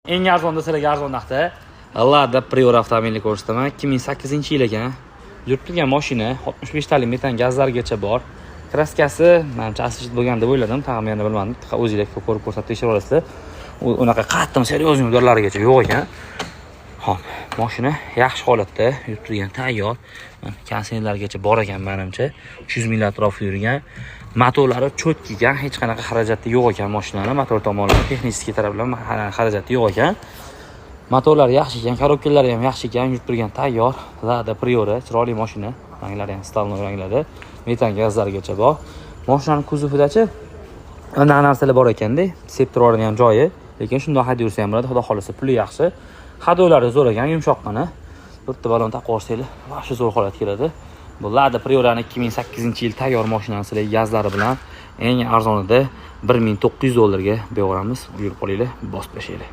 Eng arzon desalar, arzon narxda Lada Priora avtomobilini ko'rsataman. 2008 yil ekan. Yurib turgan mashina, 65 talik metan gazlargacha bor. Краска si manimcha освежить bo'lgan deb o'yladim, tag'in yana bilmadim. O'zinglar ko'rib, ko'rsatib tekshirib olasizlar. Unaqa qattiq серьезный удар larigacha yo'q ekan. Xo'p, mashina yaxshi holatda yurib turgan, tayyor. Mana, konditsionerlargacha bor ekan manimcha. 300 mil atrofida yurgan. Motorlari чёткий ekan, hech qanaqa xarajati yo'q ekan mashinani. Motor tomonlama, texnik taraflama xarajati yo'q ekan. Motorlari yaxshi ekan, коробка lari ham yaxshi ekan, yurib turgan tayyor. Lada Priora, chiroyli mashina. Ranglari ham стальной ranglarda. Metan gazlargacha bor. Mashinani kuzovidachi anaqa narsalar bor ekanda, septirib ham joyi. Lekin shundoq haydab yursa ham bo'ladi, xudo xohlasa puli yaxshi. Ходовой lari zo'r ekan, yumshoqqina. Bitta balon taqib olsanglar, вообще zo'r holat keladi. Bu Lada Priorani 2008-yil tayyor mashinani sizlarga gazlari bilan eng arzonida 1900 dollarga beraveramiz. Buyurib qolinglar, bosib tashlaylik.